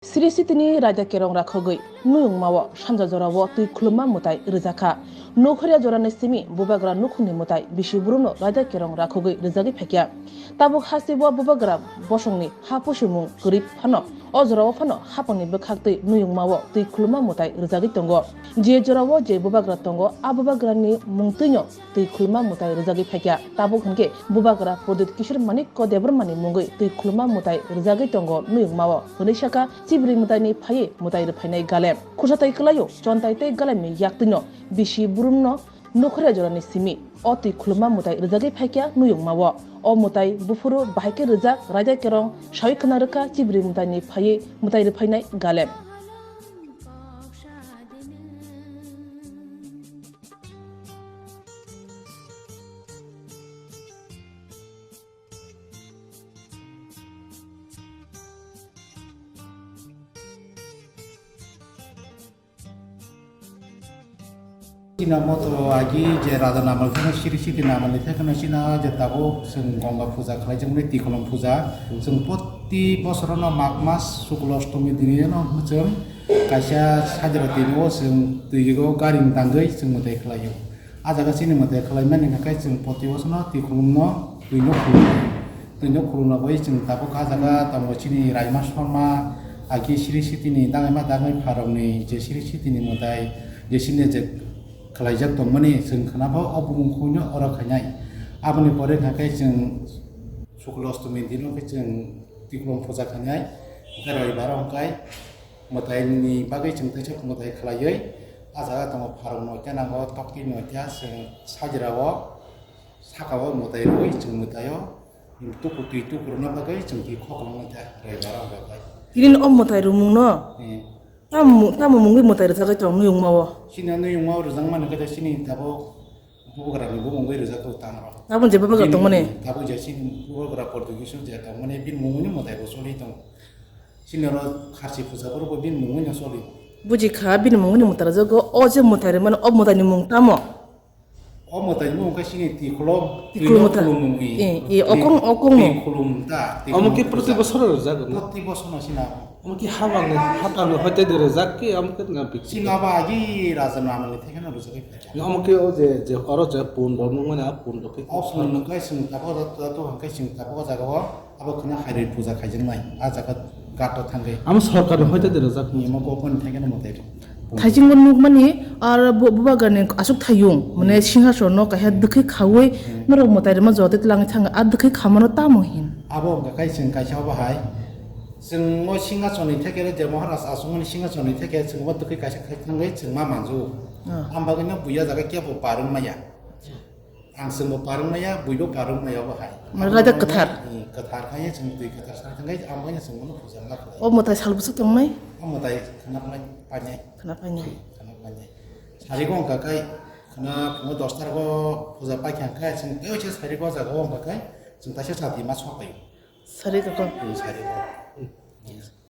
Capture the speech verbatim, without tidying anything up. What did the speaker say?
Sri Sitini raida kerong rakhogwi nuyungmao sanja jorao twi khulumma mwtai rwjakha. Nokhoria jorani simi bubagra nukhungni mwtai bisi burumno raida kerong rakhogwi rwjagwi phaikha. Tabuk hasteo bubagra bosongni ha pusimung kwrwi phano o jorao phano hapangni bwkhak twi nuyungmao twi khulumma mwtai rwjagwi tongo. Je jorao je bubagra tongo, a bubagrani mung twino twi khulumma mwtai rwjagwi phaikha. Tabuk hinkhe bubagra Prodit Kishore Manikya Debbarmani mungwi twi khulumma mwtai rwjagwi tongo nuyungmao, hwnwi sakha Chibri mwtaini phaiwi mwtai rwphainai Galem. Khursa tai kwlaio, chontai tei Galemni yaktwino bisi burumno nokhoria jorani simi o twi khulumma mwtai rwjagwi phaikha nuyungmao. O mwtai buphuru bahai khe rwjak raida kerong sawi khna rwkha Chibri mwtaini phaiwi mwtai rwphainai Galem. Chini moto agi je raja namani thani siri siti namani thani chini je tabuk chwng Ganga puja khlai, chwng twi kolom puja, chwng proti bosorono Mag mas Shukla Ashtomi dini no chwng kaisa sajra twi o chwng twi o garing tangwi chwng mwtai khlai o. A jaga chini mwtai khlaimani hwnkhe chwng proti bosorono twi kolom no twi no khulum. Twi no khulumna bai chwng tabuk ah jaga tongo chini Raima Sharma, agi siri sitini dangma dangwi pharokni je siri sitini mwtai je sini je khlaijak tongmani chwng khna pho o bumung khungno oro khainai. Aboni pore hwnkhe chwng Shukla Ashtomi dino khe chwng twi kolom puja khainai. Hwnkhe Roibaro hwnkhe mwtaini bagwi chwng teisa mwtai khlaiwi ah jaga tongo pharok noita nango, toktwi noita chwng sajra o saka o mwtai rwui chwng mwtai o. Tuku twi tuku rwna bagwi chwng twi khok rwna khe rwibaro bagwi. Tini o mwtai rwmungno Hmm. tamo, tamo mungwi mwtai rwjagwi tong nuyungmao? Chini nuyungmao rwjakmani khe chini tabuk bubagrani bumungwi rwjak tong tangro. Tabuk je bubagra Chini tongmani? Tabuk je chini bubagra Portuguese je tongmani bini mungwino mwtai bo choli tong. Chini oro kharchi puja borok bo bini mungwino choli. Buji kha, bini mungwino mwtai rwjago, o je mwtai rwmani, o mwtaini mung tamo? O mwtai mung khe chini twi khulum, Twi twi khulum no ta. khulum mung i. Eh, eh, Twi, okong, okong twi no. khulum ta, twi Omo khulum ki proti puja. bosor rwjak no? Proti bosor no chini abo. Omo ki habang ni, habang ni hoite de rwjak ki, omo ki na bikti. Chini abo agi raja namani thekeno rwjak khe. Omo ki o je, je oro je pun rok nung mani, a pun rok ki. O pun nung khe chwng tabuk ro-, ro-, ro-, hwnkhe chwng tabuk o jaga o. Abo khwna khairwi puja khaijaknai, ah jaga ghat o thangwi. Amo sorkar ni hoite de rwjak ni. Imo government ni thangwi no mwtai rw. Thaichingbo nukmani, ar bu-, bubagrani aswk thayung, mane Hmm. singhason no kaisa Hmm. dwkhwi khaui Hmm. norok mwtai rwma jotoi twlangwi thangwi, ah dwkhwi khamano tamo hin? Abo wngkha kai chwng kaisa obo hai, chwng o singhason ni theke je Maharaj achukmani singhason ni theke chwng o dwkhwi kaisa khai thangwi chwng ma manju. Ah. Ang bagwi no buya jaga kebo barwng maya. Ang chwngbo parwng maya, buibo parwng maya obo hai. Mane raida kwthar. Hmm, kwthar khaye chwng twi kwthar sa thangwi ang boino chwng bono puja ma khlai. O mwtai sal bwswk tongnai? O mwtai khna phnai painai. Khna painai. Khna painai. Sarigo wngkha kai, khna phungo dosta rogo puja paikha khe chwng tei oise sarigo jaga o wngkha kai chwng taisa chati ma sok pai. Sarigo ko. Hmm, sarigo.